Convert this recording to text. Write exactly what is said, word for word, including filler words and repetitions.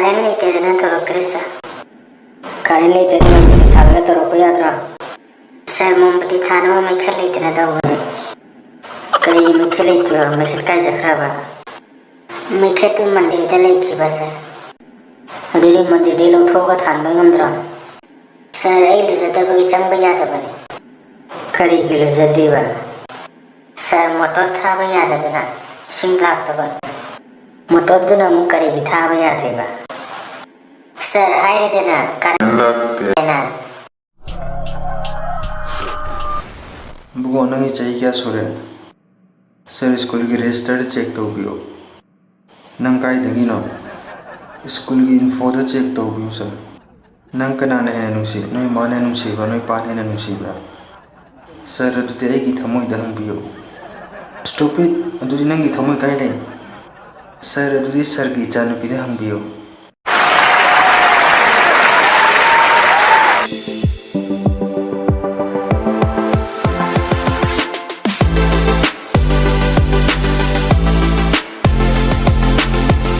Current ꯂꯩꯇꯗꯅ ꯇꯧꯔꯛꯇ꯭ꯔꯦ ꯁꯥꯔ꯫ Current ꯂꯩꯇꯗꯅ ꯃꯣꯝꯕꯇꯤ ꯊꯥꯜꯂꯒ ꯇꯧꯔꯛꯄ ꯌꯥꯗ꯭ꯔꯣ? ꯁꯥꯔ, ꯃꯣꯝꯕꯇꯤ ꯊꯥꯅꯕ ꯃꯩꯈꯦꯠ ꯂꯩꯇꯅ ꯇꯧꯕꯅꯤ꯫ ꯀꯔꯤꯒꯤ ꯃꯩꯈꯦꯠ ꯂꯩꯇ꯭ꯔꯤꯕ? ꯃꯩꯈꯦꯠ ꯀꯥꯏ ꯆꯠꯈ꯭ꯔꯕ? ꯃꯩꯈꯦꯠꯇꯨ ꯃꯟꯗꯤꯔꯗ ꯂꯩꯈꯤꯕ ꯁꯥꯔ꯫ ꯑꯗꯨꯗꯤ ꯃꯟꯗꯤꯔꯗꯒꯤ ꯂꯧꯊꯣꯛꯑꯒ ꯊꯥꯟꯕ ꯉꯝꯗ꯭ꯔꯣ? ꯁꯥꯔ, ꯑꯩ ꯂꯨꯖꯗꯕꯒꯤ ꯆꯪꯕ ꯌꯥꯗꯕꯅꯤ꯫ ꯀꯔꯤꯒꯤ ꯂꯨꯖꯗ꯭ꯔꯤꯕ? ꯁꯥꯔ, ꯃꯣꯇꯣꯔ ꯊꯥꯕ ꯌꯥꯗꯗꯅ ꯏꯁꯤꯡ ꯂꯥꯛꯇꯕ꯫ ꯃꯣꯇꯣꯔꯗꯨꯅ ꯑꯃꯨꯛ ꯀꯔꯤꯒꯤ ꯊꯥꯕ ꯌꯥꯗ꯭ꯔꯤꯕ? ꯁꯥꯔ, ꯍꯥꯏꯔꯦꯗꯅ, ꯀꯔꯦꯟ ꯂꯥꯛꯇꯦꯅ꯫ ꯏꯕꯨꯡꯉꯣ, ꯅꯪꯒꯤ ꯆꯍꯤ ꯀꯌꯥ ꯁꯨꯔꯦ? ꯁꯥꯔ, ꯁ꯭ꯀꯨꯜꯒꯤ ꯔꯦꯖꯤꯁꯇꯔꯗ ꯆꯦꯛ ꯇꯧꯕꯤꯌꯨ꯫ ꯅꯪ ꯀꯥꯏꯗꯒꯤꯅꯣ? ꯁ꯭ꯀꯨꯜꯒꯤ ꯏꯟꯐꯣꯗ ꯆꯦꯛ ꯇꯧꯕꯤꯌꯨ, ꯁꯥꯔ꯫ ꯅꯪ ꯀꯅꯥꯅ ꯍꯦꯟꯅ ꯅꯨꯡꯁꯤ? ꯅꯣꯏ ꯃꯥꯅ ꯍꯦꯟꯅ ꯅꯨꯡꯁꯤꯕ꯭ꯔꯥ, ꯅꯣꯏ ꯄꯥꯅ ꯍꯦꯟꯅ ꯅꯨꯡꯁꯤꯕ꯭ꯔꯥ? ꯁꯥꯔ, ꯑꯗꯨꯗꯤ ꯑꯩꯒꯤ ꯊꯃꯣꯏꯗ ꯍꯪꯕꯤꯌꯨ꯫ Stupid! ꯑꯗꯨꯗꯤ ꯅꯪꯒꯤ ꯊꯃꯣꯏ ꯀꯥꯏ ꯂꯩ? ꯁꯥꯔ, ꯑꯗꯨꯗꯤ ꯁꯥꯔꯒꯤ ꯏꯆꯥꯅꯨꯄꯤꯗ ꯍꯪꯕꯤꯌꯨ꯫